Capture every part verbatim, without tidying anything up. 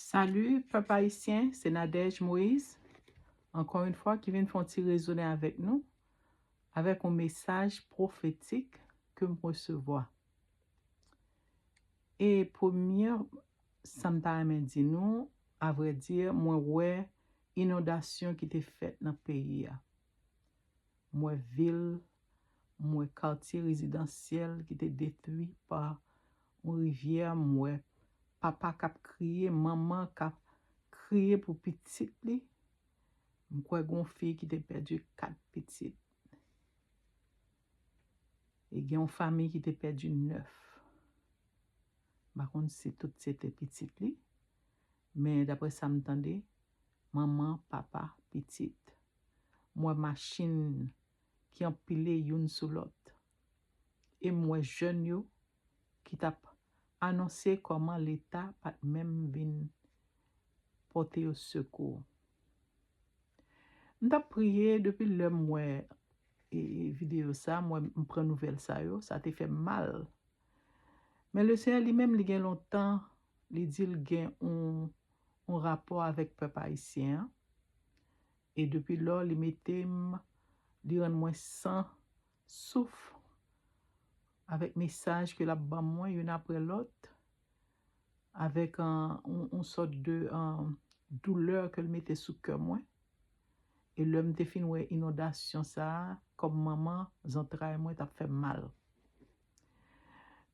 Salut, pèp ayisyen, se Nadège Moïse, ankò yon fwa, ki vin fè yon ti rezone avèk nou, avèk yon mesaj pwofetik ke m resevwa. E premye, sa m ta renmen di nou, avrèdi, mwen wè inondasyon ki te fèt nan peyi a. M wè vil, m wè katye rezidansyèl ki te detwi pa yon rivyè, m wè papa k ap kriye, manman k ap kriye pou pitit li. M kwè gen yon fi ki te pèdi kat pitit. E gen yon fanmi ki te pèdi nèf. M pa konn si tout se te pitit li, men daprè sa m tande, manman, papa, pitit. M wè machin ki anpile youn sou lòt. E m wè jèn yo ki t ap anonse kòman Leta pa t menm vin pote yo sekou. M t ap priye depi lè m wè e, e, videyo sa, m wè m pran nouvèl sa yo, sa te fè m mal. Men Lesenyè li menm, li gen lontan, li di l gen yon, yon rapò avèk pèp ayisyen an. E depi lò, li mete m, li rann mwen san souf avèk mesaj ke l ap ban mwen youn apre lòt, avèk, an, yon, yon sòt de, an, doulè ke l mete sou kè mwen. E lè m te fin wè inondasyon sa a, kòm manman, zantray mwen t ap fè m mal.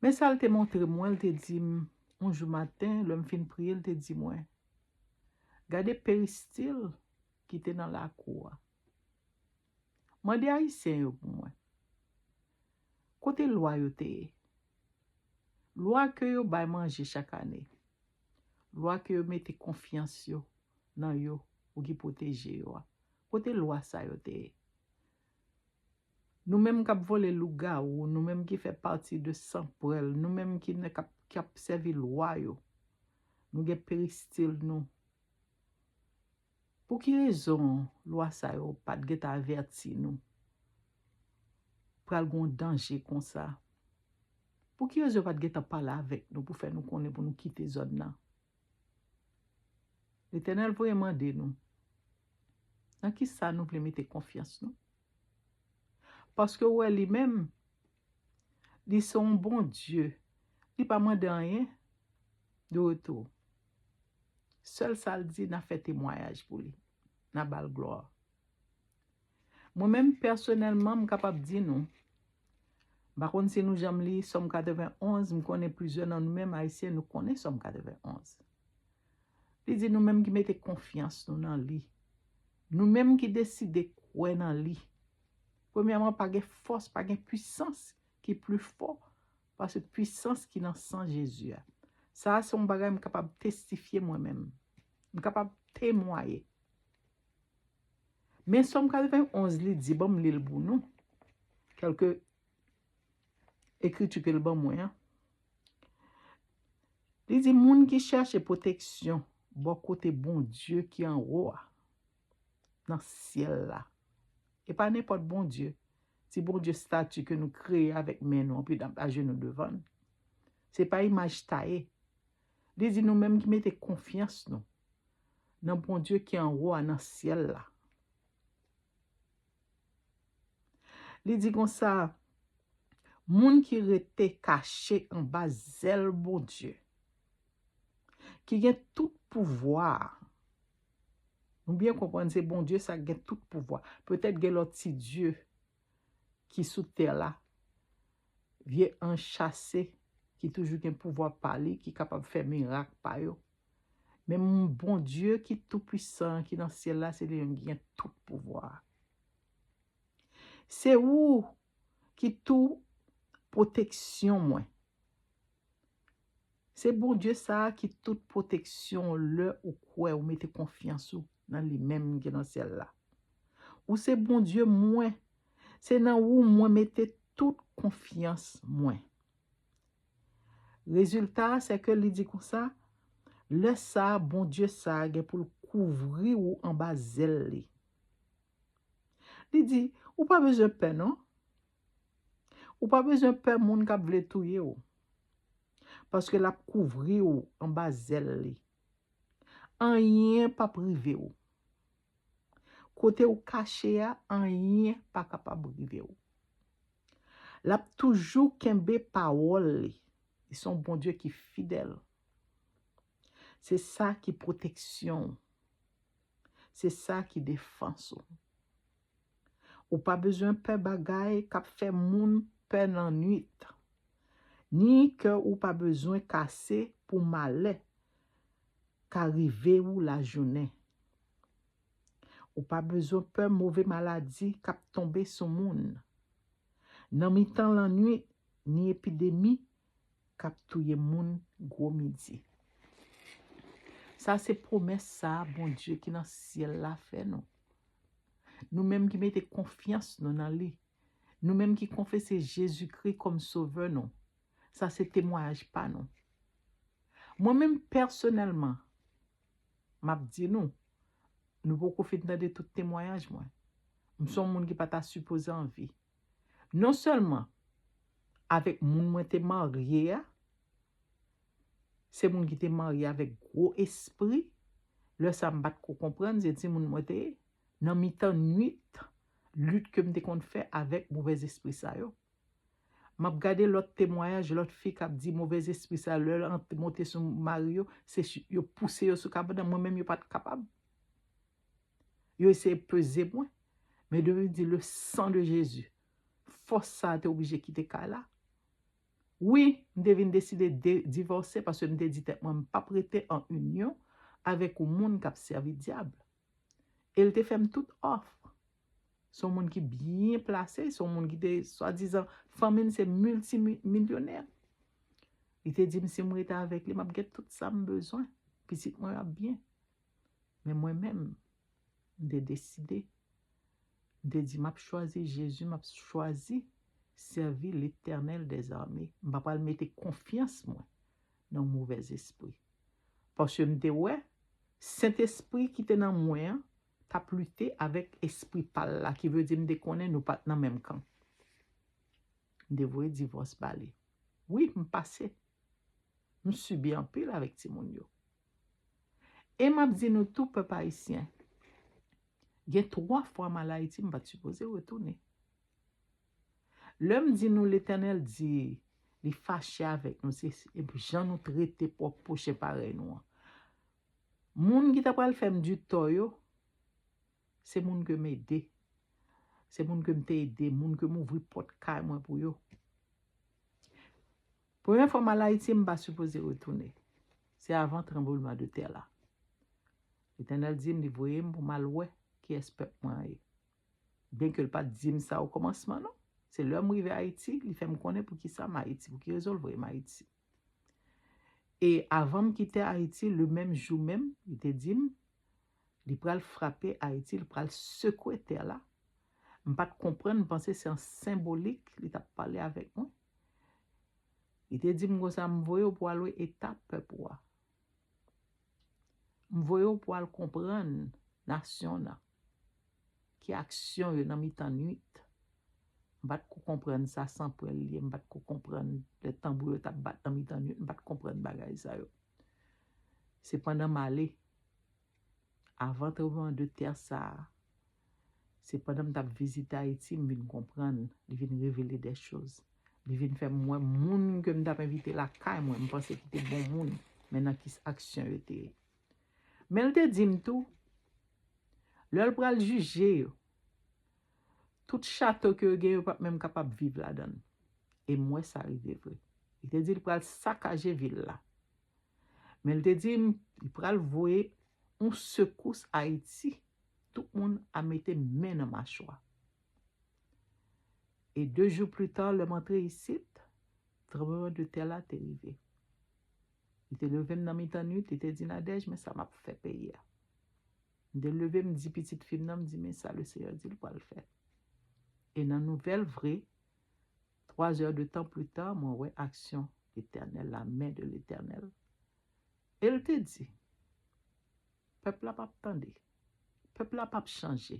Men sa l te montre mwen, l te di m, yon jou maten, lè m fin priye, l te di mwen, gade peristil ki te nan lakou a. Mande Ayisyen yo pou mwen. Kote lwa yo te ye? Lwa ke yo bay manje chak ane. Lwa ke yo mete konfyans yo nan yo pou ki pwoteje yo a. Kote lwa sa yo te ye? Nou menm k ap vole lougawou, nou menm ki fè pati de sanpwèl, nou menm ki nan, k ap, k ap sèvi lwa yo, nou gen peristil nou. Pou ki rezon lwa sa yo pa t gentan avèti nou? Pral gen yon danje konsa. Pou ki rezon yo pa t gentan pale avèk nou pou fè nou konnen pou nou kite zòn nan? Letènèl voye mande nou, nan ki sa nou vle mete konfyans nou? Paske w wè li menm, li se yon Bondye. Li pa mande anyen de retou. Sèl sa l di, n a fè temwayaj pou li. N a ba l glwa. Mwen menm, pèsonèlman, m kapab di nou, m pa konn si nou janm li Sòm katrevenn onz, m konnen plizyè nan nou menm Ayisyen, nou konnen Sòm katrevenn onz. Li di nou menm ki mete konfyans nou nan li. Nou menm ki deside kwè nan li. Premyèman, pa gen fòs, pa gen pwisans ki pli fò pase pwisans ki nan san Jezi a. Sa a se yon bagay m kapab testifye mwen menm. M kapab temwaye. Men Sòm katrevenn onz li di, ban m li l pou nou. Kèlke ekriti ke l ban mwen an. Li di, moun ki chèche pwoteksyon bò kote Bondye ki anwo a, nan syèl la. E pa nenpòt Bondye. Ti Bondye estati ke nou kreye avèk men nou, anpi n ap ajenou devan l. Se pa imaj taye. Li di nou menm ki mete konfyans nou nan Bondye ki anwo a, nan syèl la. Li di konsa, moun ki rete kache anba zèl Bondye, ki gen tout pouvwa a. Nou byen konprann se Bondye sa ki gen tout pouvwa. Petèt gen lòt ti dye ki sou tè la, vye anj chase, ki toujou gen pouvwa pa li, ki kapab fè mirak pa yo. Men m-, Bondye ki toupwisan, ki nan syèl la, se li menm ki gen tout pouvwa a. Se ou ki tou pwoteksyon mwen. Se Bondye sa a ki tout pwoteksyon w lè ou kwè ou mete konfyans ou nan li menm ki nan syèl la. Ou se Bondye mwen. Se nan ou mwen mete tout konfyans mwen. Rezilta a, se ke li di konsa, lè sa a, Bondye sa a gen pou l kouvri w anba zèl li. Li di, ou pa bezwen pè non. Ou pa bezwen pè moun k ap vle touye w. Paske l ap kouvri w anba zèl li. anyen p ap rive w. Kote w kache a, anyen pa kapab rive w. L ap toujou kenbe pawòl li. Li se yon Bondye ki fidèl. Se sa ki pwoteksyon w. Se sa ki defans ou. Ou pa bezwen pè bagay k ap fè moun pè nan nwit. Ni kè ou pa bezwen kase pou malè ka rive ou lajounen. Ou pa bezwen pè move maladi k ap tonbe sou moun. Nan mitan lannwit, ni epidemi k ap touye moun gwo midi. Sa se pwomès sa Bondye ki nan syèl la fè nou. Nou menm ki mete konfyans nou nan li. Nou menm ki konfese Jezikri kòm Sovè nou. Sa se temwayaj pa nou. Mwen menm pèsonèlman, m ap di nou, nou poko fin tande tout temwayaj mwen. M se yon moun ki pa ta sipoze anvi. Non sèlman avèk moun mwen te marye a, se moun ki te marye avèk gwo espri, lè sa m pa t ko konprann, se timoun mwen te ye. Nan mitan nwit, lit ke m te konn fè avèk movèzespri sa yo. M ap gade lòt temwayaj, lòt fi k ap di movèzespri sa, lè l ant-, monte sou mari yo, se ch-, yo pouse yo sou kabann nan. Mwen menm, yo pa t kapab. Yo eseye peze mwen. Men depi m di, le sang de Jésus, fòs sa a te oblije kite kay la. Wi, m te vin deside de, divòse paske m te di tèt mwen, m p ap rete an inyon avèk yon moun k ap sèvi dyab. E l te fè m tout òf. Se yon moun ki byen plase, se yon moun ki te, swadizan, fanmi l se miltimilyonè. Li te di m si m rete avèk li, m ap gen tout sa m bezwen. Pitit mwen ap byen. Men mwen menm, m te deside. M te di, m ap chwazi Jezi, m ap chwazi sèvi Letènèl dèzame. M pa pral mete konfyans mwen nan movèzespri. Paske m te wè, Sentespri ki te nan mwen an t ap lite avèk espri pa l la, ki vle di m te konnen nou pa t nan menm kan. M te voye divòs ba li. Wi, m pase. M sibi anpil avèk timoun yo. E m ap di nou tou, pèp ayisyen, gen twa fwa m al Ayiti, m pa t sipoze retounen. Lè m di nou Letènèl di li fache avèk nou, se, se jan nou trete pwòp pwochen parèy nou an. Moun ki ta pral fè m di tò yo, se moun ke m ede. Se moun ke m te ede, moun ke m ouvri pòt kay mwen pou yo. Premye fwa m al Ayiti, m pa sipoze retounen. Se avan tranbleman de tè la. Letènèl di m, li voye m pou m al wè kiyès pèp mwen an ye. Byenke l pa t di m sa okòmansman, non. Se lè m rive Ayiti, li fè m konnen poukisa m Ayiti, pou ki rezon l voye m Ayiti. E avan m kite Ayiti, le menm jou menm, li te di m, li pral frape Ayiti, li pral sekwe tè la. M pa t konprann, m panse se an senbolik li t ap pale avèk mwen. Li te di m konsa, m voye w pou al wè eta pèp ou a. M voye w pou al konprann nasyon w nan. Ki aksyon yo nan mitan nwit. M pa t ko konprann sa san pwèl li ye, m pa t ko konprann lè tanbou yo t ap bat nan mitan nwit, m pa t konprann bagay sa yo. Se pandan m ale, avan tranbleman de tè sa a, se pandan m t ap vizite Ayiti, m vin konprann, li vin revele de choz. Li vin fè m wè moun ke m t ap envite lakay mwen, m panse ki te bon moun, men nan ki aksyon yo te ye. Men l te di m tou, lè l pral jije yo, tout chato ke yo gen, yo p ap menm kapab viv ladan l. E m wè sa rive vre. Li te di l pral sakaje vil la. Men l te di m, li pral voye yon sekous Ayiti. Tout moun a mete men nan machwa. E de jou pli ta, lè m antre isit, tranbleman de tè la te rive. Li te leve m nan mitan nwit, li te di, Nadège, men sa m ap fè peyi a. M te leve, m di pitit fi m nan, m di, men sa Lesenyè di l pral fè. E nan nouvèl vre, twa zè de tan pli ta, mwen wè aksyon Letènèl, la men de Letènèl. E l te di, pèp la p ap tande. Pèp la p ap chanje.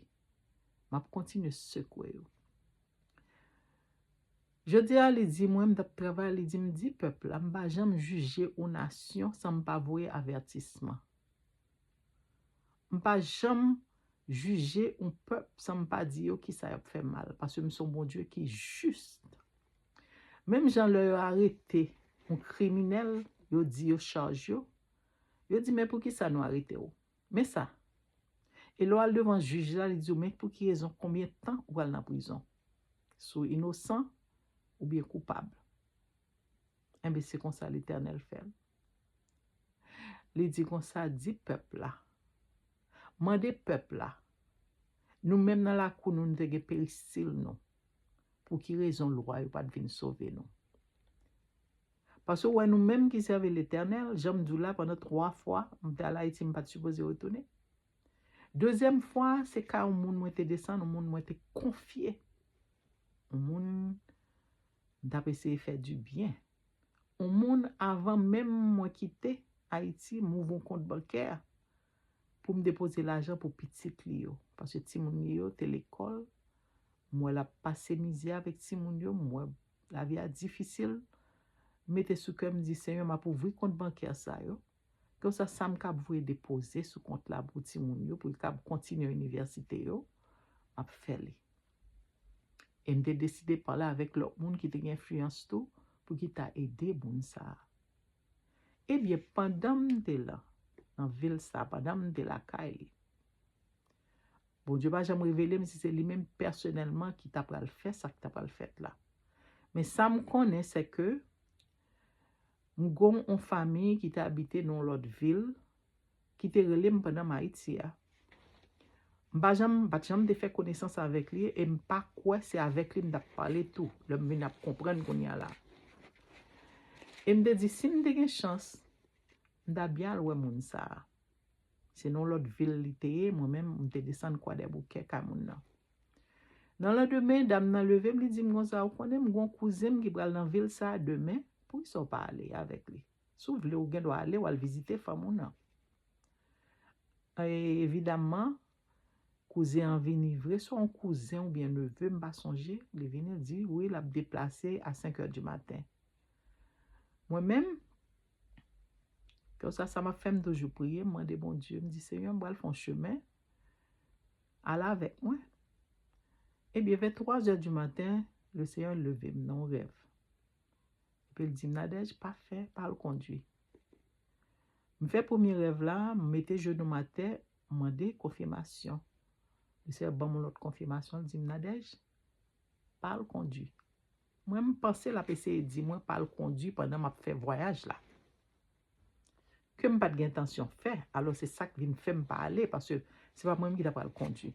M ap kontinye sekwe yo. Jodi a, li di mwen, m t ap travay, li di m, di pèp la, m pa janm jije yon nasyon san m pa voye avètisman. M pa janm jije yon pèp san m pa di yo kisa y ap fè mal, paske m se yon Bondye ki jis. Menm jan lè yo arete yon kriminèl, yo di yo chaj yo, yo di, "Men poukisa nou arete w? Men sa." E lè w al devan jij la, li di w, "Men pou ki rezon, konbyen tan ou pral nan prizon? Si w inosan oubyen koupab?" Enben, se konsa Letènèl fè l. Li di konsa, "Di pèp la, mande pèp la, nou menm nan lakou nou, nou te gen peristil nou. Pou ki rezon lwa yo pa t vin sove nou?" Paske w wè nou menm ki sèvi Letènèl, jan m di w la, pandan twa fwa, m te al Ayiti, m pa t sipoze retounen. Dezyèm fwa, se ka yon moun mwen te desann, yon moun mwen te konfye. Yon moun m t ap eseye fè di byen. Yon moun, avan menm mwen kite Ayiti, m ouvri yon kont bankè pou m depoze lajan pou pitit li yo. Paske timoun li yo te lekòl, m wè l ap pase mizè avèk timoun yo, m wè lavi a difisil. M mete sou kè m, m di, "Senyè, m ap ouvri kont bankè sa yo. Konsa, sa m kab voye depoze sou kont la pou timoun yo, pou yo kab kontinye inivèsite yo, m ap fè li." E m te deside pale avèk lòt moun ki te gen enfliyans tou, pou ki ta ede moun sa a. Ebyen, pandan m te la, nan vil sa, pandan m te lakay li, Bondye pa janm revele m si se li menm pèsonèlman ki ta pral fè sa ki ta pral fèt la. Men sa m konnen, se ke m gon yon fanmi ki te abite nan yon lòt vil, ki te rele m pandan m Ayiti a. M pa janm, m pa t janm te fè konesans avèk li, e m pa kwè se avèk li m t ap pale tou, lè m vin ap konprann kounye a la. E m te di, si m te gen chans, m ta byen al wè moun sa a. Se nan lòt vil li te ye, mwen menm, m te desann Kwadèboukè kay moun nan. Nan landemen, dam nan leve m, li di m konsa, "Ou konnen m gon kouzen m ki pral nan vil sa a demen, poukisa w pa ale avèk li? Si w vle, ou gen dwa ale, w al vizite fanm ou nan." E, evidaman, kouzen an vini vre, swa yon kouzen oubyen neve, m pa sonje, li vini, li di, wi, l ap deplase a senk è di maten. Mwen menm, konsa, sa m ap fè, m toujou priye, m mande Bondye, m di, "Senyè, m pral fè yon chemen, al avèk mwen." Ebyen, vè twa zè di maten, le Senyè leve m nan yon rèv. Epi l di m, "Nadège, pa fè, pa al kondwi." M fè premye rèv la, m mete jenou m atè, m mande konfimasyon. Le Senyè ban m yon lòt konfimasyon, l di m, "Nadège, pa al kondwi." Mwen, m panse l ap eseye di mwen pa al kondwi pandan m ap fè vwayaj la. Ke m pa t gen entansyon fè, alò se sa k vin fè m pa ale, paske se pa mwen menm ki ta pral kondwi.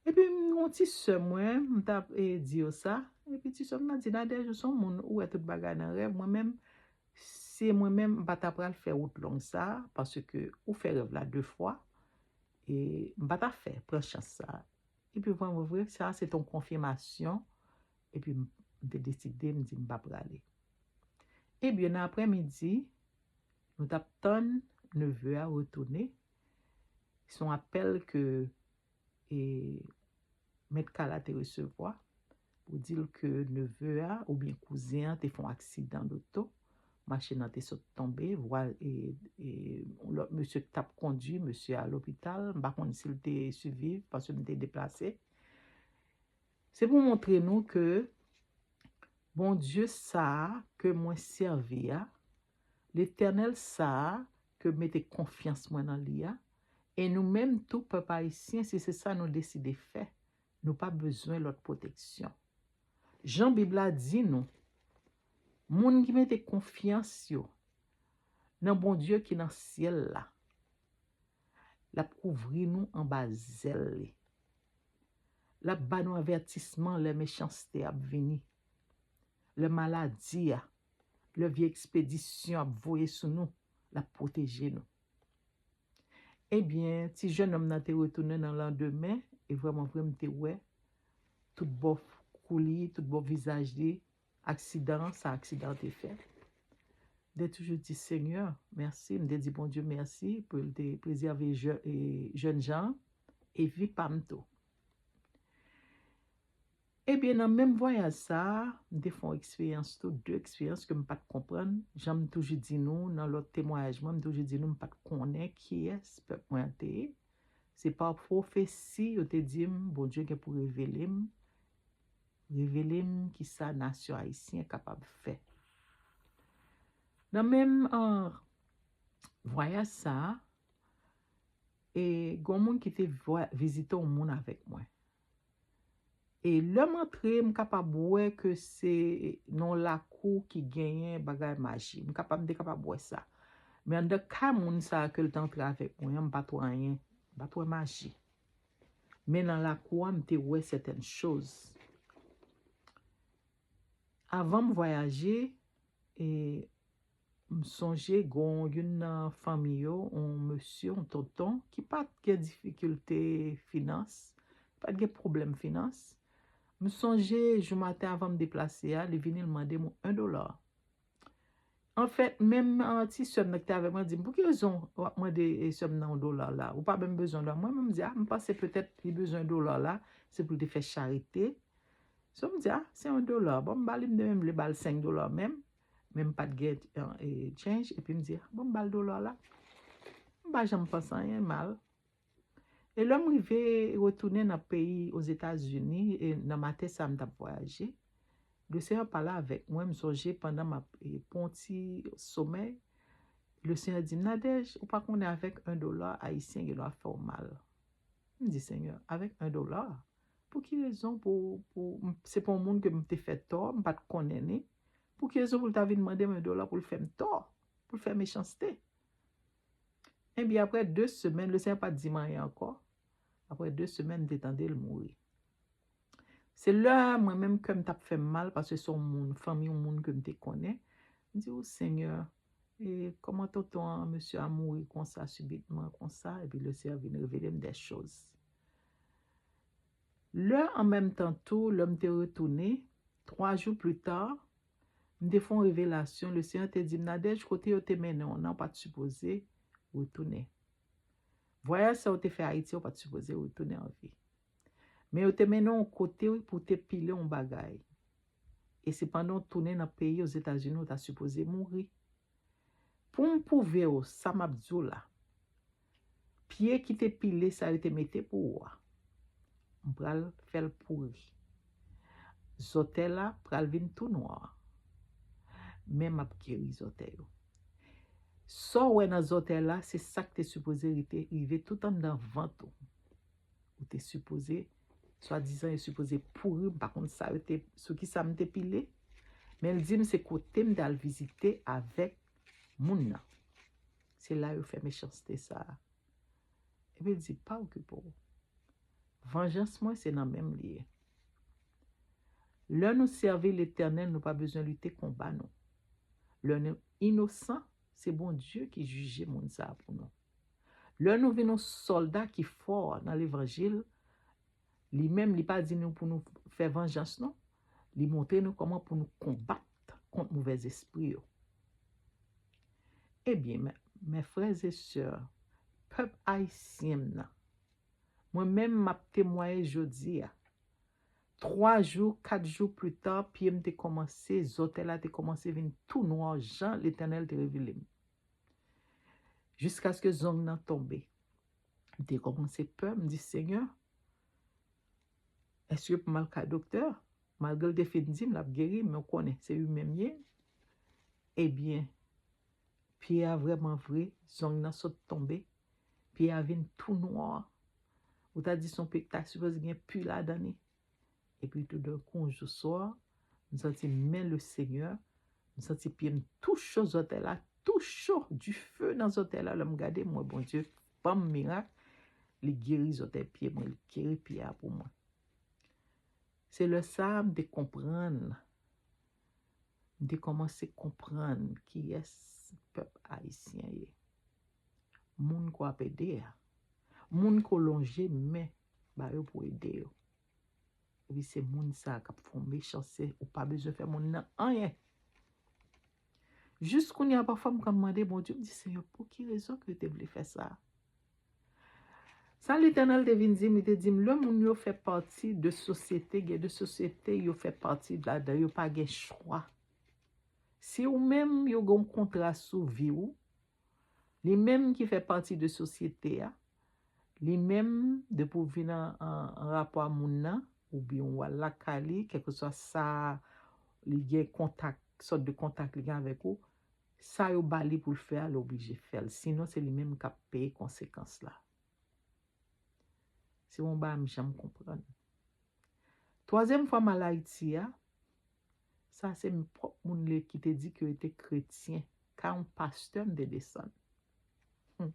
Epi, m gon ti sè mwen, m t ap, e, di yo sa. Epi ti sè m nan di, "Nadège, ou se yon moun, ou wè tout bagay nan rèv." Mwen menm, se mwen menm, m pa ta pral fè wout long sa, paske ou fè rèv la de fwa, e m pa ta fè, pran chans sa. Epi vrèman vre, sa se t yon konfimasyon. Epi m, m te deside, m di m pa prale. Ebyen, nan aprèmidi, nou t ap tann neve a retounen. Se yon apèl ke, e, mèt kay la te resevwa pou di l ke neve a oubyen kouzen an te fè yon aksidan loto. Machin nan te sot tonbe, vwa, e, e, yon lòt mesye ki t ap kondwi, mesye a lopital, m pa konn si l te siviv, paske m te deplase. Se pou montre nou ke Bondye sa a ke mwen sèvi a, Letènèl sa a ke m mete konfyans mwen nan li a, e nou menm tou, pèp ayisyen, si se sa nou deside fè, nou pa bezwen lòt pwoteksyon. Jan Bib la di nou, moun ki mete konfyans yo nan Bondye ki nan syèl la, l ap kouvri nou anba zèl li. L ap ba nou avètisman lè mechanste ap vini, lè maladi a, lè vye ekspedisyon ap voye sou nou, l ap pwoteje nou. Ebyen, ti jennonm nan te retounen nan landemen, e vrèman vre, m te wè tout bò kou li, tout bò vizaj li, aksidan, sa aksidan an te fè. M te toujou di, "Senyè, mèsi." M te di Bondye mèsi pou l te prezève jè-, e, jènjan an e vi pa m tou. Ebyen, nan menm vwayaj sa a, m te fè yon eksperyans tou, de eksperyans ke m pa t konprann. Jan m toujou di nou, nan lòt temwayaj mwen, m toujou di nou, m pa t konnen kiyès pèp mwen an te ye. Se pa pwofesi yo te di m, Bondye gen pou revele m, revele m kisa nasyon ayisyen kapab fè. Nan menm uh, vwayaj sa a, e gon moun ki te vizite yon moun avèk mwen. E lè m antre, m kapab wè ke se nan lakou ki genyen bagay maji. M kapab, m te kapab wè sa. Men anndan kay moun sa a ke l te antre avèk mwen an, m pa t wè anyen. M pa t wè maji. Men nan lakou a, m te wè sètèn choz. Avan m vwayaje, e m sonje gon youn nan fanmi yo, yon mesye, yon tonton, ki pa t gen difikilte finans, pa t gen pwoblèm finans. M sonje jou maten avan m deplase a, li vini, l mande m yon dola. Anfèt, menm uh, ti sè m nan ki te avèk mwen di m, pou ki rezon w ap mande eh, sè m nan yon dola la? Ou pa menm bezwen dola. Mwen menm di, ah, m panse petèt li bezwen dola la, se pou l te fè charite. So m di, ah, se yon dola. Bon, m ba li, m te menm vle ba l senk dola menm, men m pa t gen eh, change, epi m di, ah, bon, m ba l dola la. M pa janm panse anyen mal. E lè m rive retounen nan peyi Ozetazini, e nan maten sa a m t ap vwayaje, Lesenyè pale avèk mwen, m sonje pandan m ap e, pran yon ti somèy, Lesenyè di m, Nadège, ou pa konnen avèk yon dola ayisyen gen dwa fè w mal. M di, Senyè, avèk yon dola? Pou ki rezon? Pou, pou, se pa yon moun ke m te fè tò, m pa t konnen ni. Pou ki rezon pou l ta vin mande m yon dola pou l fè m tò, pou l fè mechanste? Ebyen, apre de semèn, Lesenyè pa t di m anyen ankò. Apre de semèn, m te tande l mouri. Se lè mwen menm kè m t ap fè m mal, paske se yon moun, fanmi yon moun ke m te konnen. M di, o Senyè, e kòman tonton an, mesye a mouri konsa, sibitman konsa, epi Lesenyè vin revele m dè choz. Lè an menm tan tou, lè m te retounen, twa jou pli ta, m te fè yon revelasyon, Lesenyè te di m, Nadège, kote yo te mennen w nan, w pa t sipoze retounen. Vwayaj sa w te fè Ayiti, w pa t sipoze retounen anvi. Men yo te mennen w kote pou te pile yon bagay. E se pandan w tounen nan peyi Ozetazini, w ta sipoze mouri. Pou m pwouve w sa m ap di w la, pye ki te pile sa yo te mete pou ou a, m pral fè l pouri. Zòtèy la pral vin tou nwa. Men m ap geri zòtèy yo. Sa w wè nan zòtèy la, se sa k te sipoze rete, rive tout anndan vant ou. Ou te sipoze, swadizan yo sipoze pouri, m pa konn sa yo te, sou ki sa m te pile. Men l di m se kote m t al vizite avèk moun nan. Se la yo fè mechanste sa a. Epi l di, pa okipe w. Vanjans mwen se nan men m li ye. Lè nou sèvi Letènèl, nou pa bezwen lite konba nou. Lè nou inosan, se Bondye ki jije moun sa a pou nou. Lè nou vin yon sòlda ki fò nan levanjil, li menm li pa di nou pou nou fè vanjans non. Li montre nou kòman pou nou konbat kont movèzespri yo. Ebyen, mes frères et sœurs, pèp ayisyen m nan, mwen menm m ap temwaye jodi a. Twa jou, kat jou pli ta, pye m te kòmanse, zòtèy la te kòmanse vin tou nwa jan Letènèl te revele m. Jiskaske zong nan tonbe. M te kòmanse pè, m di, Senyè, èske pou m al kay doktè? Malgre l te fin di m l ap geri, men w konnen, se li menm ye. Ebyen, pye a vrèman vre, zong nan sot tonbe. Pye a vin tou nwa. Ou ta di se yon pye ki ta sipoze gen pi ladan li. Epi toudenkou, yon jou swa, m santi men Lesenyè, m santi pye m tou cho, zòtèy la tou cho, dife nan zòtèy la. Lè m gade, m wè Bondye ban m mirak, li geri zòtèy pye mwen, li geri pye a pou mwen. Se lè sa a m te konprann, m te kòmanse konprann kiyès pèp ayisyen ye. Moun ke w ap ede a, moun ke w lonje men ba yo pou ede yo. Epi se moun sa k ap fè w mechanste, ou pa bezwen fè moun nan anyen. Jis kounye a, pafwa m konn mande Bondye, m di, Senyè, pou ki rezon ke yo te vle fè sa? Sa Letènèl te vin di m, li te di m, lè moun yo fè pati de sosyete, gen de sosyete yo fè pati ladan, yo pa gen chwa. Si ou menm yo gen yon kontra sou vi w, li menm ki fè pati de sosyete a, Li menm, depi w vin an, an, an rapò a moun nan, oubyen w al lakay li, kèlkeswa sa li gen kontak, sòt de kontak li gen avèk ou, sa yo ba li pou l fè a, li oblije fè l. Sinon, se li menm k ap peye konsekans la. Se yon bagay m janm konprann. Twazyèm fwa m al Ayiti a, sa se m pwòp moun li ki te di ke yo te kretyen. Ka yon pastè m te desann. Hmm.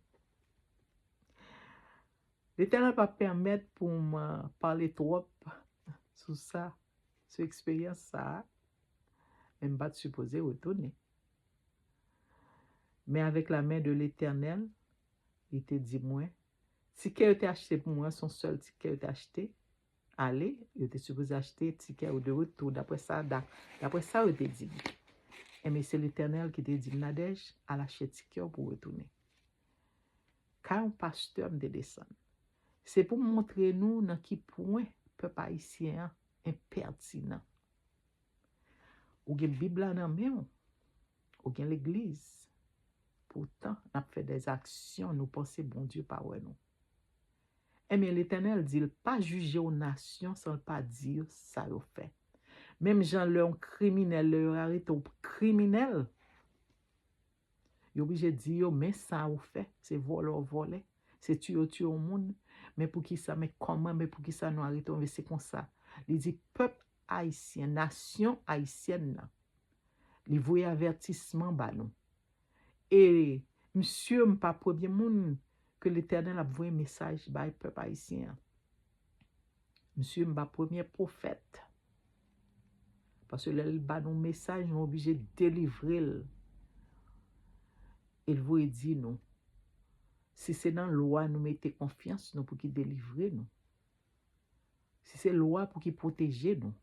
Letènèl pa pèmèt pou m, euh, pale twòp sou sa, sou eksperyans sa a, men m pa t sipoze retounen. Men avèk la men de Letènèl, li te di mwen, tikè yo te achte pou mwen, se yon sèl tikè yo te achte, ale, yo te sipoze achte tikè yo de retou, daprè sa, da-, daprè sa yo te di m. Enben, se Letènèl ki te di m, Nadège, al achte tikè w pou w retounen. Ka yon pastè m te desann. Se pou m montre nou nan ki pwen pèp ayisyen an enpètinan. Ou gen Bib la nan men w, ou gen legliz. Poutan, n ap fè dèzaksyon, nou panse Bondye pa wè nou. Enben, Letènèl di l pa jije yon nasyon san l pa di yo sa yo fè. Menm jan lè yon kriminèl, lè yo arete yon kriminèl, yo oblije di yo, men sa ou fè, se vòlè w vòlè, se tiye w tiye yon moun, men poukisa, men kòman, men poukisa nou arete w, men se konsa. Li di pèp ayisyen, nasyon ayisyèn nan, li voye avètisman ba nou. E msye, m pa premye moun ke Letènèl ap voye mesaj bay pèp ayisyen an. Msye, m pa premye pwofèt. Paske lè l ba nou mesaj, nou oblije delivre l. E l voye di nou, si se nan lwa nou mete konfyans nou pou ki delivre nou, si se lwa pou ki pwoteje nou,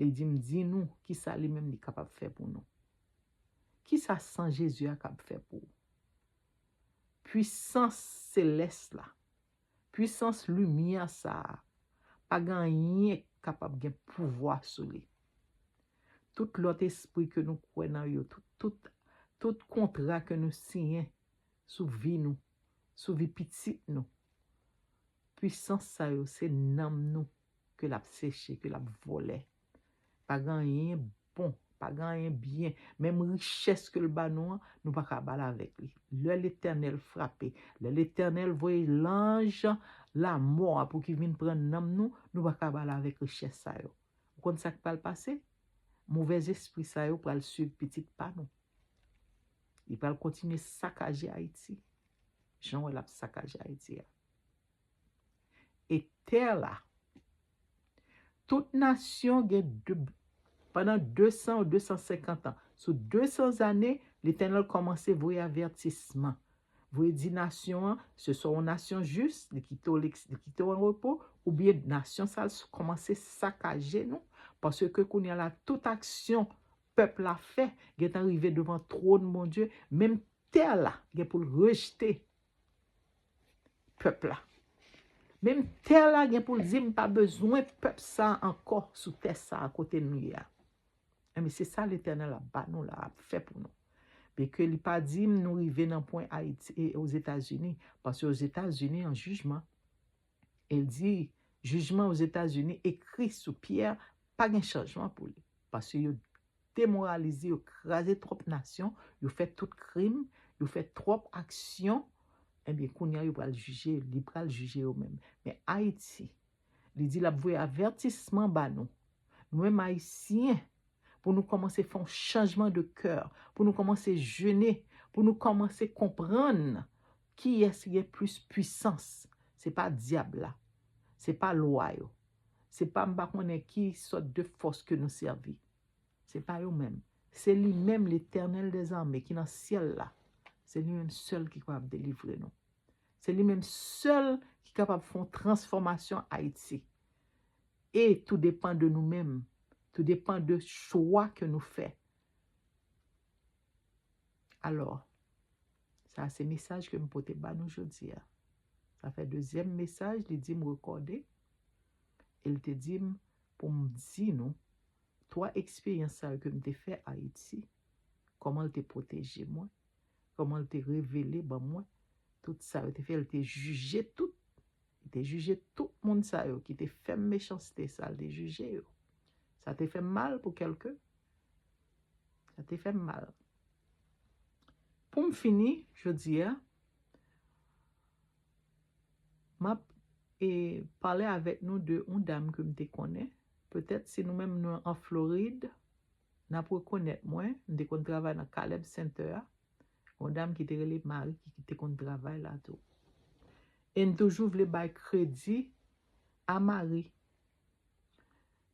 li di m di nou kisa li menm li kapab fè pou nou. Kisa san Jezi a kab fè pou ou? Pwisans selès la, pwisans limyè sa a, pa gen anyen k kapab gen pouvwa sou li. Tout lòt espri ke nou kwè nan yo, tout, tout, tout kontra ke nou siyen sou vi nou, sou vi pitit nou, pwisans sa yo, se nanm nou ke l ap seche, ke l ap vòlè. Pa gen anyen bon, pa gen anyen byen. Menm richès ke l ba nou an, nou pa ka ba l avèk li. Lè Letènèl frape, lè Letènèl voye lanj lanmò a pou ki vin pran nanm nou, nou pa ka ba l avèk richès sa yo. Ou konn sa k pral pase? Movèzespri sa yo pral swiv pitit pa nou. Li pral kontinye sakaje Ayiti, jan w wè l ap sakaje Ayiti a. E tè la, tout nasyon gen de, pandan de san ou de san senkant an, sou de san ane, Letènèl kòmanse voye avètisman. Voye di nasyon an, se swa yon nasyon jis, li kite w, li kite w an repo, oubyen nasyon sa l kòmanse sakaje nou, paske kounye a la, tout aksyon pèp la fè gentan rive devan twòn Bondye, menm tè la gen pou l rejte pèp la. Menm tè la gen pou l di, "M pa bezwen pèp sa a ankò sou tè sa a kote nou ye a." Enben, se sa Letènèl ap ba nou la, ap fè pou nou. Byenke li pa di m nou rive nan pwen Ayiti e Ozetazini, paske Ozetazini an jijman. E l di, jijman Ozetazini ekri sou Pyè, pa gen chanjman pou li. Paske yo demoralize, yo kraze twòp nasyon, yo fè tout krim, yo fè twòp aksyon, enben, kounye a, yo pral jije, li pral jije yo menm. Men Ayiti, li di l ap voye avètisman ba nou. Nou menm Ayisyen, pou nou kòmanse fè yon chanjman de kè, pou nou kòmanse jene, pou nou kòmanse konprann kiyès ki gen plis pwisans. Se pa dyab la. Se pa lwa yo. Se pa m pa konnen ki sòt de fòs ke nou sèvi. Se pa yo menm. Se li menm, Letènèl dèzame, ki nan syèl la. Se li menm sèl ki kapab delivre nou. Se li menm sèl ki kapab fè yon transfòmasyon Ayiti. E tou depann de nou menm. Tou depann de chwa ke nou fè. Alò, sa se mesaj ke m pote ba nou jodi a. Sa fè dezyèm mesaj, li di m rekòde. E l te di m pou m di nou twa eksperyans sa yo ke m te fè Ayiti, kòman l te pwoteje mwen, kòman l te revele ban mwen Tout sa yo te fè, li te jije tout. Li te jije tout moun sa yo ki te fè m mechanste sa, li te jije yo. Sa te fè m mal pou kèlke. Sa te fè m mal. Pou m fini, jodi a, m ap e, pale avèk nou de yon dam ke m te konnen. Petèt si nou menm nou an Florid, n ap rekonèt mwen. M te konn travay nan Caleb Center a. Yon dam ki te rele Marie ki, ki te konn travay la tou. E m toujou vle bay kredi a Marie.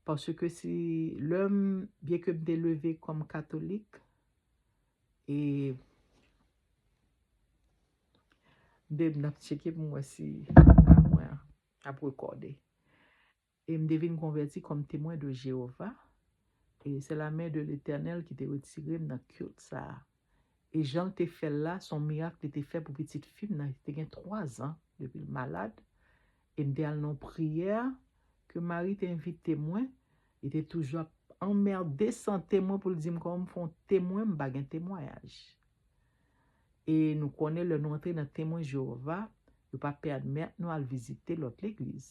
Paske si lè m, byen ke m te leve kòm katolik, e m te, m ap tcheke pou m wè si a mwen ap rekòde. E m te vin konvèti kòm Temwen de Jewova. E se la men de Letènèl ki te retire m nan kilt sa a. E jan l te fè l la, se yon mirak li te fè pou pitit fi m nan, ki te gen twa zan depi l malad. E m te al nan yon priyè ke Marie te envite mwen. Li te toujou ap anmède sante mwen pou l di m kòman m fè yon temwen, m pa gen temwayaj. E nou konnen lè nou antre nan Temwen Jewova, yo pa pèmèt nou al vizite lòt legliz.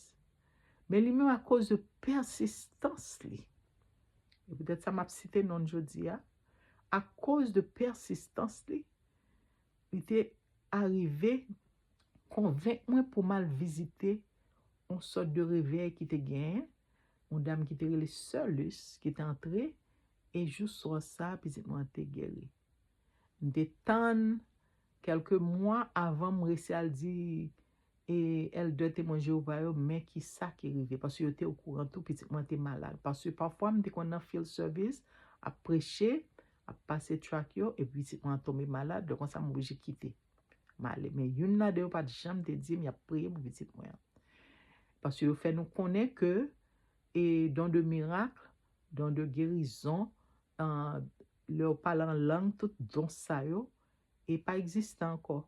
Men li menm, akoz de pèsistans li, e poutèt sa m ap site non l jodi a, akoz de pèsistans li, li te arive konvenk mwen pou m al vizite yon sòt de revèy ki te genyen, yon dam ki te rele Sè Luce, ki te antre, e jou swa sa a, pitit mwen an te geri. M te tann kèlke mwa avan m resi al di e, èldè Temwen Jewova yo, men ki sa ki rive, paske yo te okouran tou, pitit mwen te malad. Paske pafwa, m te konn nan field service, ap preche, ap pase tract yo, epi pitit mwen tonbe malad, donk konsa m oblije kite. M ale. Men youn nan de yo pa t janm te di m y ap priye pou pitit mwen an. Paske yo fè nou konnen ke e don de mirak, don de gerizon, ah, lè w pale an lang, tout don sa yo, e pa egziste ankò.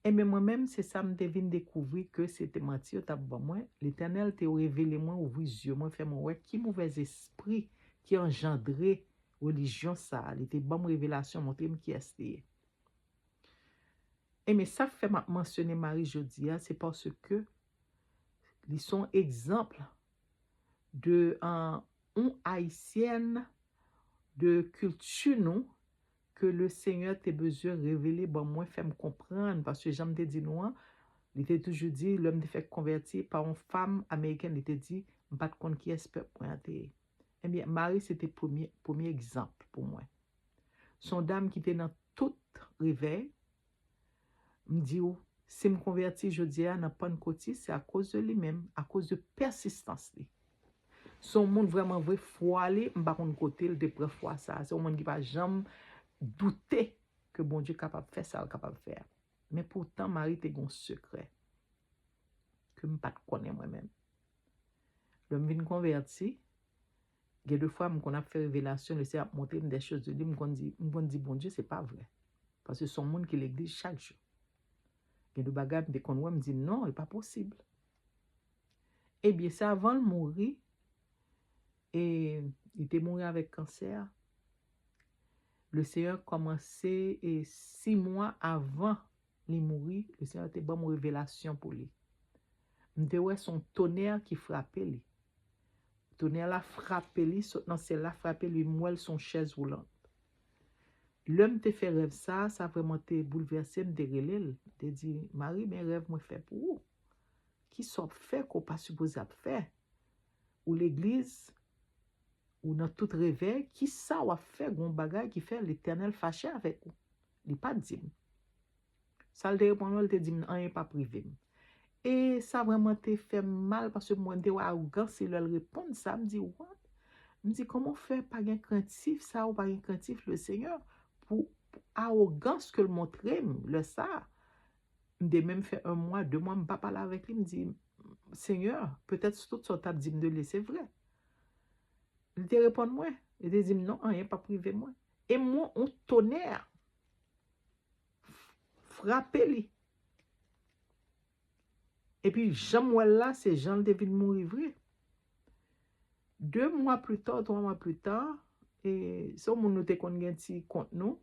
Ebyen, mwen menm, se sa m te vin dekouvri ke se te manti yo t ap ban mwen. Letènèl te revele mwen, ouvri zye mwen, fè mwen wè ki movèzespri ki anjandre relijyon sa a. Li te ban m revelasyon, montre m kiyès li ye. Ebyen, sa k fè m ap mansyone Marie jodi a, se paske li se yon egzanp de, ah, yon Ayisyèn de kilti nou ke le Senyè te bezwen revele ban mwen, fè m konprann, paske jan m te di nou an, li te toujou di, lè m te fèk konvèti pa yon fanm amerikèn, li te di, m pa t konn kiyès pèp mwen an te ye. Ebyen, Marie se te premye, premye egzanp pou mwen. Se yon dam ki te nan tout revèy. M di w, si m konvèti jodi a nan Pannkotis, se akoz de li menm, akoz de pèsistans li. Se yon moun vrèman vre, fwa li, m pa konn kote l te pran fwa sa. Se yon moun ki pa janm doute ke Bondye kapab fè sa l kapab fè a. Men poutan, Marie te gen yon sekrè ke m pa t konnen mwen menm. Lè m vin konvèti, gen de fwa m konn ap fè revelasyon, Lesenyè ap montre m de choz de li, m konn di, m konn di Bondye, se pa vre. Paske se yon moun ki legliz chak jou. Gen de bagay m te konn wè, m di, non, e pa posib. Ebyen, se avan l mouri, e li te mouri avèk kansè. Lesenyè kòmanse, e sis mwa avan li mouri, Lesenyè te ban m revelasyon pou li. M te wè se yon tonè ki frape li. Tonè la frape li, sot nan syèl la frape li, m wè l se yon chèz woulant. Lè m te fè rèv sa, sa vrèman te boulvèse m, m te rele l. M te di, Marie, men rèv mwen fè pou ou. Kisa w ap fè ke w pa sipoze ap fè? Ou legliz, ou nan tout revèy, kisa w ap fè, gen yon bagay ki fè Letènèl fache avèk ou? Li pa t di m. Sa l te reponn mwen, li te di m, anyen p ap rive m. E sa vrèman te fè m mal, paske mwen te wè awogans li lè l reponn sa, m di, what? M di, kòman w fè pa gen krentif sa, ou pa gen krentif Lesenyè, pou, pou awogans ke l montre m lè sa a? M te menm fè yon mwa, de mwa, m pa pale avèk li, m di, Senyè, petèt tout sa w t ap di m de li, se vre. Li te reponn mwen, li te di m, non, anyen p ap rive mwen. E m wè yon tonè frape li. Epi jan m wè l la, se jan l te vin mouri vre. De mwa pli ta, twa mwa pli ta, e se yon moun nou te konn gen ti kont nou,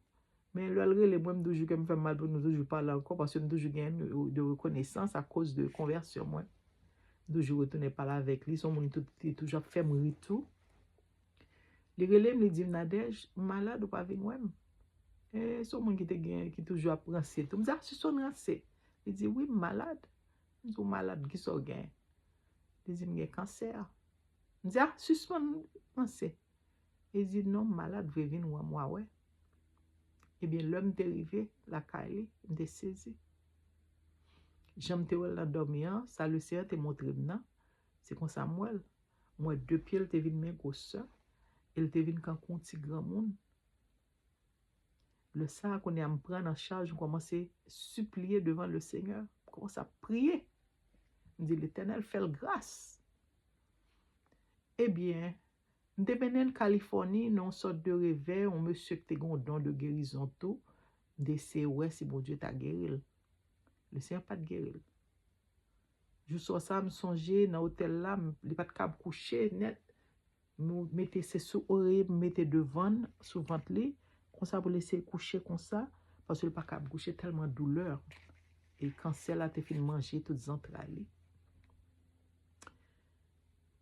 Men lè l rele mwen, m toujou kè m fè m mal pou nou toujou pale ankò, paske m toujou gen de rekonesans akoz de konvèsyon mwen. M toujou retounen pale avèk li, se yon moun ki toujou ap fè m ri tou. Li rele m, li di m, Nadège, m malad, ou pa vin wè m. E se yon moun ki te gen, ki toujou ap ranse tou. M di, a, sispann ranse. Li di, wi, m malad. M di, ou malad, kisa w gen? Li di, m gen kansè. M di, a, sispann ranse. Li di, non, m malad vre, vin wè m, w a wè. Ebyen, lè m te rive lakay li, m te sezi. Jan m te wè l nan dòmi an, sa Lesenyè te montre m nan, se konsa m wè l. M wè de pye l te vin men gwosè, e l te vin kankou yon ti granmoun. Lè sa a, kounye a, m pran nan chaj, m kòmanse sipliye devan Lesenyè. M kòmanse ap priye. M di, Letènèl, fè l gras. Ebyen, m te mennen l Kalifòni nan yon sòt de revè, yon mesye ki te gen yon don de gerizon tou. M te eseye wè si Bondye ta geri l. Lesenyè pa t geri l. Jou swa sa, m sonje nan otèl la, m- li pa t kab kouche nèt. M mete se sou oreye, m mete devan l, sou vant li, konsa pou l eseye kouche konsa, paske l pa kab kouche tèlman doulè. E kansè la te fin manje tout zantray li.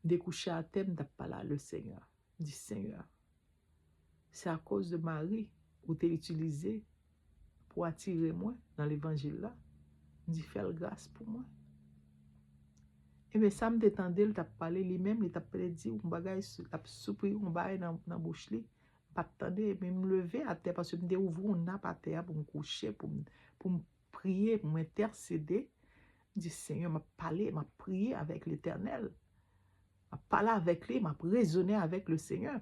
M te kouche atè, m t ap pale a Lesenyè. M di, Senyè, se akoz de mari ou te itilize pou atire mwen nan levanjil la. M di, fè l gras pou mwen. Ebyen, sa m te tande l t ap pale, li menm, li t ap plede di yon bagay, l ap soupli yon bagay nan, nan bouch li. M pa t tande, men m leve atè, paske m te ouvri yon nap atè a pou m kouche, pou m, pou m priye, pou m entèsede. M di, Senyè, m ap pale, m ap priye avèk Letènèl. M ap pale avèk li, m ap rezone avèk Lesenyè.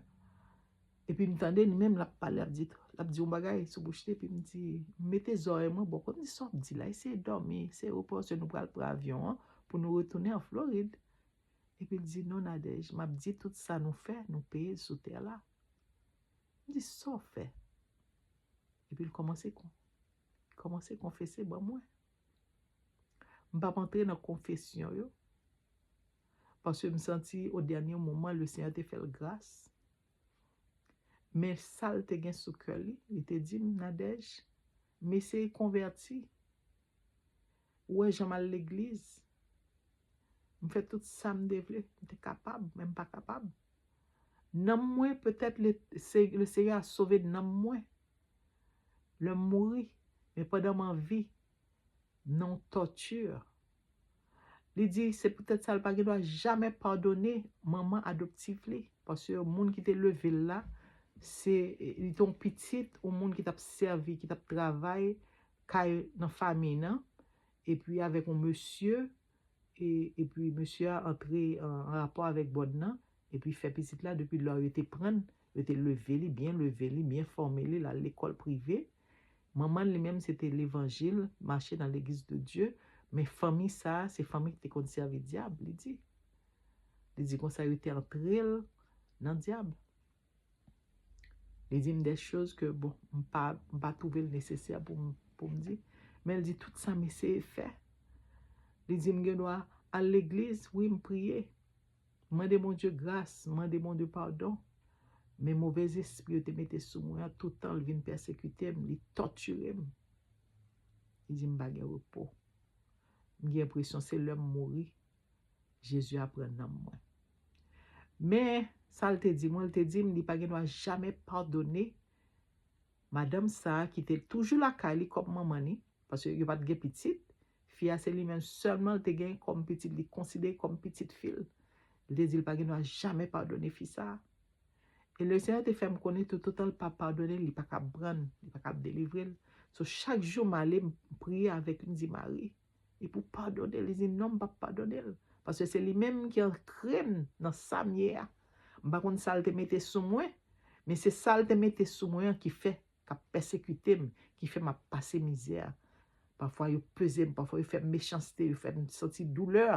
Epi m tande li menm, l ap pale, l ap di, l ap di yon bagay sou bouch li, epi m di, m mete zòrèy mwen bò kote, m di, sa w ap di la, eseye dòmi, eseye repoze, nou pral pran avyon an pou nou retounen an Florid. Epi l di, non, Nadège, m ap di tout sa nou fè, nou peye l sou tè la. M di, sa w fè? Epi l kòmanse kon- kòmanse konfese ban mwen. M p ap antre nan konfesyon yo, paske m santi o dènye moman Lesenyè te fè l gras. Men sa l te gen sou kè li, li te di m, Nadège, m eseye konvèti. Ou wè jan m al legliz. M fè tout sa m te vle, m te kapab, men m pa kapab. Nanm mwen, petèt le, se, Lesenyè a sove nanm mwen. Lè m mouri, men pandan m an vi, nan yon tòti. Li di, se poutèt sa l pa gen dwa jamè padone manman adoptif li. Paske moun ki te leve l la, se, li te yon pitit, yon moun ki t ap sèvi, ki t ap travay kay nan fanmi nan, epi avèk yon mesye, e, epi mesye a antre an, an rapò avèk bòn nan, epi fè pitit la, depi lè yo te pran l, yo te leve li, byen leve li, byen fòme li, l al lekòl prive. Manman l li menm, se te levanjil, mache nan legliz de Dye, men fanmi sa a, se fanmi ki te konn sèvi dyab, li di. Li di konsa, yo te antre l nan dyab. Li di m de choz ke, bon, m pa, m pa twouve l nesesè pou m, pou m di. Men l di, tout sa m eseye fè. Li di m gen dwa al legliz, wi, m priye. M mande Bondye gras, m mande Bondye padon. Men movèzespri yo te mete sou mwen an, toutan l vin pèsekite m, li tòtire m. Li di m pa gen repo. M gen enpresyon se lè m mouri, Jezi a pran nanm mwen. Men, sa l te di mwen, l te di m, li pa gen dwa jamè padone madanm sa a ki te toujou lakay li kòm manman li, paske yo pa t gen pitit. Fi a se li menm sèlman l te gen kòm pitit, li konsidere kòm pitit fi l. Li te di l pa gen dwa jamè padone fi sa a. E Lesenyè te fè m konnen tout otan l pa padone l, li pa kab pran l, li pa kab delivre l. So, chak jou m ale, m priye avèk li, m di, Mari, li pou padone l. Li di, non, m p ap padone l. Paske se li menm ki ankre m nan sa m ye a. M pa konn sa l te mete sou mwen, men se sa l te mete sou mwen an ki fè, k ap pèsekite m, ki fè m ap pase mizè. Pafwa yo peze m, pafwa yo fè m mechanste, yo fè m santi doulè.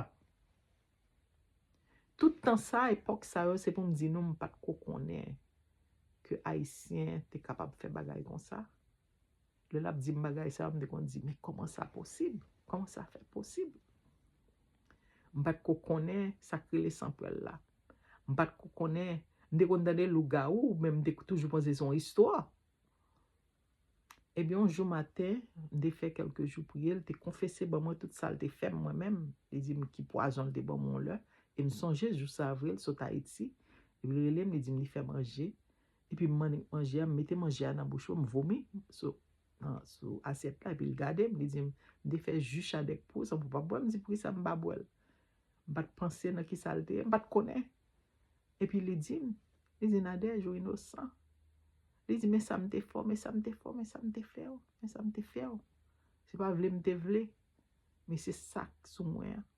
Tout tan sa, epòk sa yo, se pou m di nou, m pa t ko konnen ke Ayisyen te kapab fè bagay konsa. Lè l ap di m bagay sa yo, m te konn di, men kòman sa posib? Kòman sa fè posib? M pa t ko konnen sa k rele sanpwèl la. M pa t ko konnen, m te konn tande lougawou, men m te toujou panse se yon istwa. Ebyen, yon jou maten, m te fè kèlke jou priye, l te konfese ban mwen tout sa l te fè m, mwen menm. Li di m ki pwazon l te ban mwen yon lè. E m sonje jou sa vre, l sot Ayiti. Epi l rele m, li di m li fè manje. Epi m manje a, m mete manje a nan bouch mwen, m vomi sou, nan, sou asyèt la. Epi l gade m, li di m, m te fè ji chadèk pou ou, sa pou w pa bwè? M di, poukisa m pa bwè l? M pa t panse nan kisa l te ye, m pa t konnen. Epi li di m, li di, Nadège, ou inosan. Li di, men sa m te fè w, men sa m te fè w, men sa m te fè w, men sa m te fè w. Se pa vle m te vle, men se sa k sou mwen an.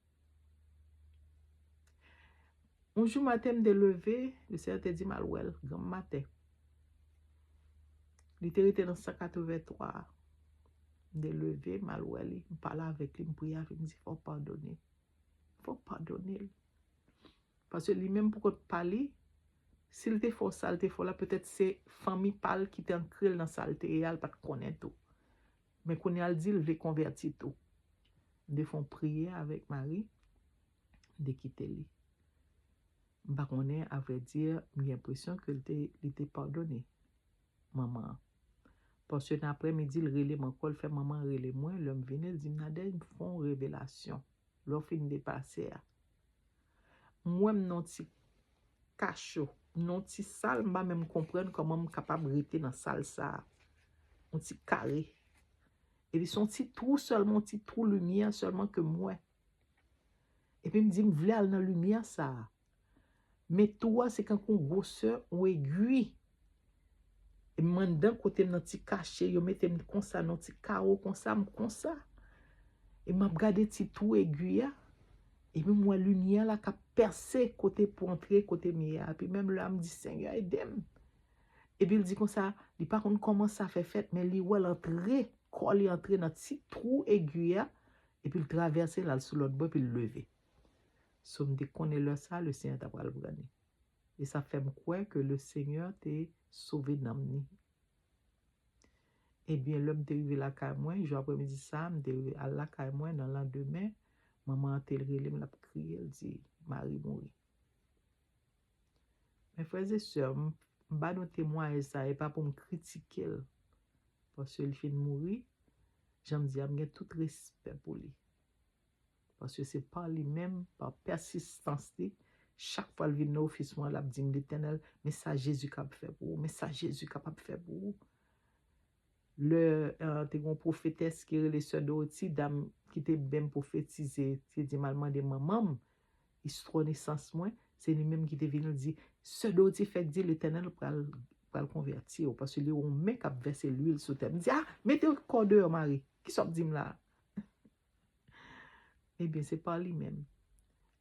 Yon jou maten, m te leve, Lesenyè te di m al wè l granm maten. Li te rete nan san katreven twa a. M te leve, m al wè li, m pale avèk li, m priye avè l, m di, fò w padone. Fò w padone l. Paske li menm pou kont pa li, si l te fè w sa l te fè w la, petèt se fanmi pa l ki te ankre l nan sa l te ye a, l pa t konnen tou. Men kounye a l di l vle konvèti tou. M te fè yon priyè avèk Mari, m te kite li. M pa konnen, avrèdi, m gen enpresyon ke l te, li te padone manman an. Paske nan aprèmidi, l rele m ankò, l fè manman an rele mwen, lè m vini, l di m, Nadège, m fè yon revelasyon. Lè w fin depase a. M wè m nan yon ti kacho, m nan yon ti sal, m pa menm konprann kòman m kapab rete nan sal sa a. Yon ti kare. Epi se yon ti twou sèlman, yon ti twou limyè sèlman ke m wè. Epi m di, m vle al nan limyè sa a. Men twou a se kankou gwosè yon egwi. E m anndan kote m nan ti kache, yo mete m konsa, nan ti kawo konsa, m konsa. E m ap gade ti twou egwi a. Epi m wè limyè la k ap pèse kote pou antre, kote m ye a. Epi menm lè a, m di, Senyè, ede m. Epi l di konsa, li pa konn kòman sa fè fèt, men li wè l antre, kò li antre nan ti twou egwi a, epi l travèse, l al sou lòt bò, epi l leve. So, m te konnen lè sa a, Lesenyè ta pral pran li. E sa fè m kwè ke Lesenyè te sove nanm ni. Ebyen, lè m te rive lakay mwen, jou aprèmidi sa a, m te rive al lakay mwen nan landemen, manman an te rele m, l ap kriye, l di, Mari mouri. Men frè e sè, m, m ba nou temwayaj sa, e pa pou m kritike l, paske li fin mouri, jan m di a, m gen tout respè pou li. Paske se pa li menm, pa pèsistans li, chak fwa l vin nan ofis mwen, l ap di m, Letènèl, men sa Jezi kab fè pou ou, men sa Jezi kapab fè pou ou. Lè, eh, te gen yon pwofetès ki rele Sè Dorothy, dam ki te byen pwofetize, te di m al mande manman m, istwa nesans mwen, se li menm ki te vin di, Sè Dorothy fèk di Letènèl pral, pral konvèti w, paske li yon men k ap vèse lwil sou tèt. M di, a, mete kò deyò, Mari. Kisa w ap di m la a? Ebyen, se pa li menm.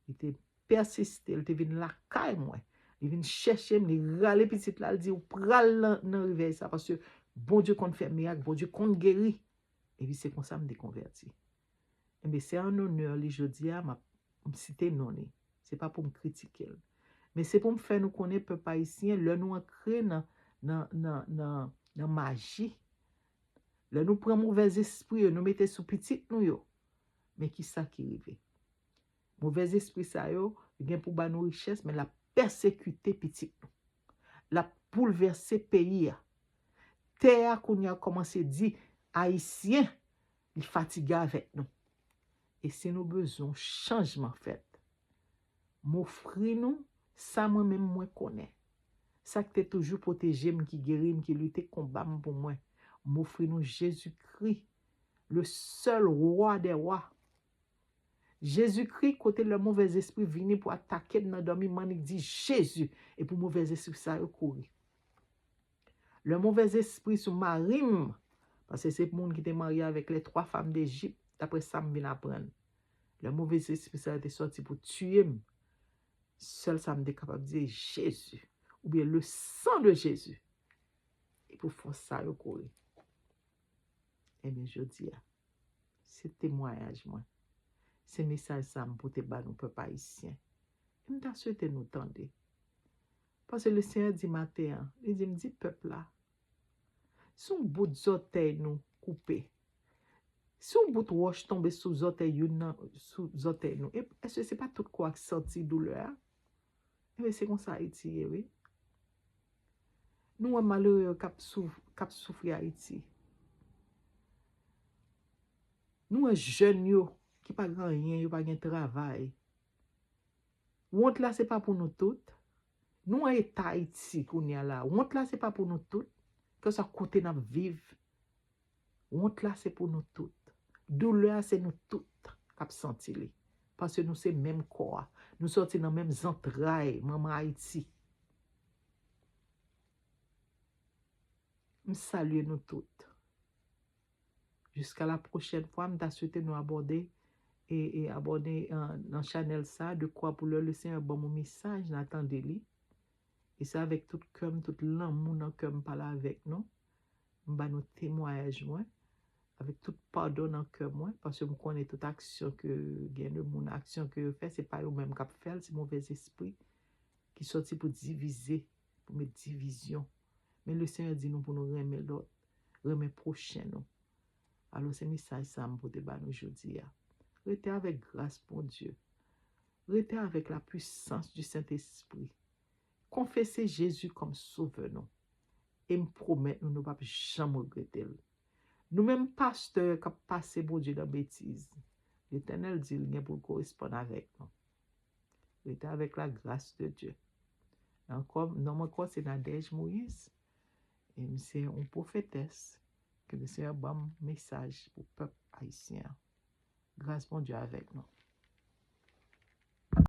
Li te pèsiste, li te vin lakay mwen. Li vin chèche m, li rale pitit la, li di, ou pral nan, nan revèy sa, paske Bondye konn fè mirak, Bondye konn geri. Epi se konsa m te konvèti. Ebyen, se an onè li jodi a, m ap, m site non li. Se pa pou m kritike l. Men se pou m fè nou konnen, pèp ayisyen, lè nou antre nan, nan, nan, nan, nan maji, lè nou pran movèzespri yo, nou mete sou pitit nou yo, men kisa ki rive? Movèzespri sa yo, yo gen pou ba nou richès, men l ap pèsekite pitit nou. L ap boulvèse peyi a. Tè a kounye a kòmanse di, Ayisyen, li fatige avèk nou. E si nou bezwen yon chanjman fèt, m ofri nou sa mwen menm mwen konnen. Sa k te toujou pwoteje m, ki geri m, ki lite konba m pou mwen. M ofri nou Jezikri, le sèl wa dè wa. Jezikri, kote lè movèzespri vini pou atake m nan dòmi, m annik di Jezi, epi movèzespri sa yo kouri. Lè movèzespri sou mari m, paske se moun ki te marye avèk les trois femmes d'Égypte, daprè sa m vin aprann. Lè movèzespri sa yo te sòti pou tiye m, sèl sa m te kapab di, Jezi, oubyen le sang de Jésus. E pou fòs sa yo kouri. Ebyen, jodi a, se temwayaj mwen. Se mesaj sa m pote ba nou, pèp ayisyen. E m ta swete nou tande. Paske Lesenyè di maten an, li di m, di pèp la, si yon bout zòtèy nou koupe, si yon bout wòch tonbe sou zòtèy youn nan, sou zòtèy nou, e, èske se pa tout kò a k santi doulè a? Ebyen, se konsa Ayiti ye, wi. Nou wè malere yo k ap souf-, k ap soufri Ayiti. Nou wè jèn yo ki pa gen anyen, yo pa gen travay. Wont la se pa pou nou tout. Nou an eta Ayiti kounye a la. Wont la se pa pou nou tout. Kèlkeswa kote n ap viv, wont la se pou nou tout. Doulè a se nou tout k ap santi li. Paske nou se menm kò a. Nou sòti nan menm zantray manman Ayiti. M salye nou tout. Jiska la pwochèn fwa, m ta swete nou abòde e, e abòne an, nan chanèl sa, de kwa pou lè le Senyè ban m yon mesaj, n a tande li. E se avèk tout kè m, tout lanmou nan kè m pale avèk nou. M ba nou temwayaj mwen, avèk tout padon nan kè mwen, paske m konnen tout aksyon ke gen de moun, aksyon ke yo fè, se pa yo menm k ap fè l, se movèzespri ki sòti pou divize, pou met divizyon. Men le Senyè di nou pou nou renmen lòt, renmen pwochen nou. Alò, se mesaj sa m pote ba nou jodi a. Rete avèk gras Bondye. Rete avèk la puissance du Saint-Esprit. Konfese Jezi kòm sovè nou. E m pwomèt nou, nou p ap janm regrete l. Nou menm pastè k ap pase Bondye nan betiz, Letènèl di l gen pou l koresponn avèk nou. Rete avèk la gras de Dye. Ankò, non m ankò se Nadège Moïse. E m se yon pwofetès ke le Senyè ban m mesaj pou pèp ayisyen an. Gras Bondye avèk nou.